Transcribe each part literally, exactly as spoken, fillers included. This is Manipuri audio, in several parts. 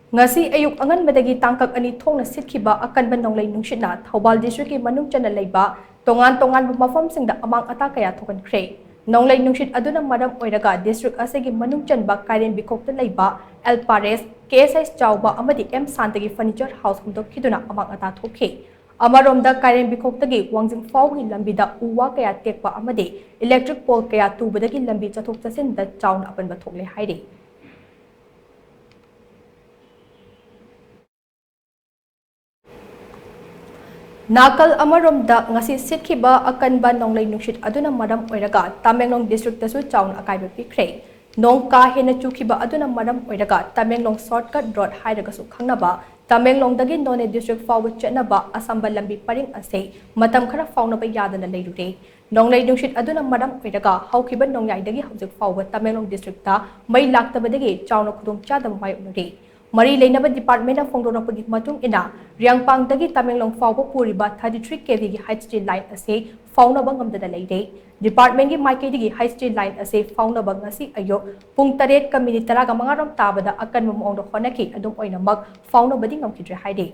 ꯉꯁꯤ ꯑꯌꯨꯛ ꯑꯉꯟꯕꯗꯒꯤ ꯇꯥꯡꯀꯛ ꯑꯅꯤ ꯊꯣꯛꯅ ꯁꯤꯠꯈꯤꯕ ꯑꯀꯟꯕ ꯅꯣꯡꯂꯩ ꯅꯨꯡꯁꯤꯠꯅ ꯊꯧꯕꯥꯜ ꯗꯤꯁꯇ꯭ꯔꯤꯛꯀꯤ ꯃꯅꯨꯡ ꯆꯟꯅ ꯂꯩꯕ ꯇꯣꯉꯥꯟ ꯇꯣꯉꯥꯟꯕ ꯃꯐꯝꯁꯤꯡꯗ ꯑꯃꯥꯡ ꯑꯇꯥ ꯀꯌꯥ ꯊꯣꯛꯍꯟꯈ꯭ꯔꯦ꯫ ꯅꯣꯡꯂꯩ ꯅꯨꯡꯁꯤꯠ ꯑꯗꯨꯅ ꯃꯔꯝ ꯑꯣꯏꯔꯒ ꯗꯤꯁꯇ꯭ꯔꯤꯛ ꯑꯁꯤꯒꯤ ꯃꯅꯨꯡ ꯆꯟꯕ ꯀꯥꯏꯔꯦꯟ ꯕꯤꯈꯣꯛꯇ ꯂꯩꯕ ꯑꯦꯜ ꯄꯥꯔꯦꯁ, ꯀꯦ ꯑꯦꯁ ꯑꯩꯆ ꯆꯥꯎꯕ ꯑꯃꯗꯤ ꯑꯦꯝ ꯁꯥꯟꯇꯒꯤ ꯐꯔꯅꯤꯆꯔ ꯍꯥꯎꯁ ꯍꯨꯝꯗꯣꯛꯈꯤꯗꯨꯅ ꯑꯃꯥꯡ ꯑꯇꯥ ꯊꯣꯛꯈꯤ꯫ ꯑꯃꯔꯣꯝꯗ ꯀꯥꯏꯔꯦꯟ ꯕꯤꯈꯣꯛꯇꯒꯤ ꯋꯥꯡꯖꯤꯡ ꯐꯥꯎꯕꯒꯤ ꯂꯝꯕꯤꯗ ꯎ ꯋꯥ ꯀꯌꯥ ꯇꯦꯛꯄ ꯑꯃꯗꯤ ꯏꯂꯦꯛꯇ꯭ꯔꯤꯛ ꯄꯣꯜ ꯀꯌꯥ ꯇꯨꯕꯗꯒꯤ ꯂꯝꯕꯤ ꯆꯠꯊꯣꯛ ꯆꯠꯁꯤꯟꯗ ꯆꯥꯎꯅ ꯑꯄꯟꯕ ꯊꯣꯛꯂꯦ ꯍꯥꯏꯔꯤ꯫ ꯅꯥꯀꯜ ꯑꯃꯔꯣꯝꯗ ꯉꯁꯤ ꯁꯤꯠꯈꯤꯕ ꯑꯀꯟꯕ ꯅꯣꯡꯂꯩ ꯅꯨꯡꯁꯤꯠ ꯑꯗꯨꯅ ꯃꯔꯝ ꯑꯣꯏꯔꯒ ꯇꯃꯦꯡꯂꯣꯡ ꯗꯤꯁꯇ꯭ꯔꯤꯛꯇꯁꯨ ꯆꯥꯎꯅ ꯑꯀꯥꯏꯕ ꯄꯤꯈ꯭ꯔꯦ꯫ ꯅꯣꯡ ꯀꯥ ꯍꯦꯟꯅ ꯆꯨꯈꯤꯕ ꯑꯗꯨꯅ ꯃꯔꯝ ꯑꯣꯏꯔꯒ ꯇꯃꯦꯡꯂꯣꯡ ꯁꯣꯔꯠꯀꯠ ꯔꯣꯗ ꯍꯥꯏꯔꯒꯁꯨ ꯈꯪꯅꯕ ꯇꯃꯦꯡꯂꯣꯡꯗꯒꯤ ꯅꯣꯅꯦ ꯗꯤꯁꯇ꯭ꯔꯤꯛ ꯐꯥꯎꯕ ꯆꯠꯅꯕ ꯑꯁꯝꯕ ꯂꯝꯕꯤ ꯄꯔꯤꯡ ꯑꯁꯤ ꯃꯇꯝ ꯈꯔ ꯐꯥꯎꯅꯕ ꯌꯥꯗꯅ ꯂꯩꯔꯨꯔꯦ꯫ ꯅꯣꯡꯂꯩ ꯅꯨꯡꯁꯤꯠ ꯑꯗꯨꯅ ꯃꯔꯝ ꯑꯣꯏꯔꯒ ꯍꯧꯈꯤꯕ ꯅꯣꯡꯌꯥꯏꯗꯒꯤ ꯍꯧꯖꯤꯛ ꯐꯥꯎꯕ ꯇꯃꯦꯡꯂꯣꯡ ꯗꯤꯁꯇ꯭ꯔꯤꯛꯇ ꯃꯩ ꯂꯥꯛꯇꯕꯗꯒꯤ ꯆꯥꯎꯅ ꯈꯨꯗꯣꯡꯆꯥꯗꯕ ꯃꯥꯌꯣꯛꯅꯔꯤ꯫ ꯃꯔꯤ ꯂꯩꯅꯕ ꯗꯤꯄꯥꯔꯠꯃꯦꯟꯅ ꯐꯣꯡꯗꯣꯔꯛꯄꯒꯤ ꯃꯇꯨꯡ ꯏꯟꯅ, ꯔꯤꯌꯥꯡꯄꯥꯡꯗꯒꯤ ꯇꯃꯦꯡꯂꯣꯡ ꯐꯥꯎꯕ ꯄꯨꯔꯤꯕ thirty three K V ꯒꯤ ꯍꯩꯆ ꯇꯤ ꯂꯥꯏꯟ ꯑꯁꯤ ꯐꯥꯎꯅꯕ ꯉꯝꯗꯅ ꯂꯩꯔꯦ꯫ ꯗꯤꯄꯥꯔꯠꯃꯦꯟꯒꯤ ꯃꯥꯏꯀꯩꯗꯒꯤ ꯍꯩꯆ ꯇꯤ ꯂꯥꯏꯟ ꯑꯁꯤ ꯐꯥꯎꯅꯕ ꯉꯁꯤ ꯑꯌꯨꯛ ꯄꯨꯡ ꯇꯔꯦꯠꯀ ꯃꯤꯅꯤꯠ ꯇꯔꯥꯃꯉꯥ ꯔꯣꯝ ꯇꯥꯕꯗ ꯑꯀꯟꯕ ꯃꯑꯣꯡꯗ ꯍꯣꯠꯅꯈꯤ, ꯑꯗꯨꯝ ꯑꯣꯏꯅꯃꯛ ꯐꯥꯎꯅꯕꯗꯤ ꯉꯝꯈꯤꯗ꯭ꯔꯦ ꯍꯥꯏꯔꯤ꯫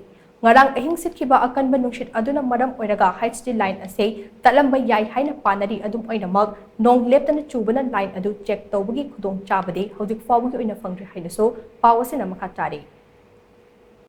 ꯉꯔꯥꯡ ꯑꯍꯤꯡ ꯁꯤꯠꯈꯤꯕ ꯑꯀꯟꯕ ꯅꯨꯡꯁꯤꯠ ꯑꯗꯨꯅ ꯃꯔꯝ ꯑꯣꯏꯔꯒ ꯍꯩꯆ ꯇꯤ ꯂꯥꯏꯟ ꯑꯁꯤ ꯇꯠꯂꯝꯕ ꯌꯥꯏ ꯍꯥꯏꯅ ꯄꯥꯅꯔꯤ꯫ ꯑꯗꯨꯝ ꯑꯣꯏꯅꯃꯛ, ꯅꯣꯡ ꯂꯦꯞꯇꯅ ꯆꯨꯕꯅ ꯂꯥꯏꯟ ꯑꯗꯨ ꯆꯦꯛ ꯇꯧꯕꯒꯤ ꯈꯨꯗꯣꯡꯆꯥꯕꯗꯤ ꯍꯧꯖꯤꯛ ꯐꯥꯎꯕꯒꯤ ꯑꯣꯏꯅ ꯐꯪꯗ꯭ꯔꯤ ꯍꯥꯏꯅꯁꯨ ꯄꯥꯎ ꯑꯁꯤꯅ ꯃꯈꯥ ꯇꯥꯔꯤ꯫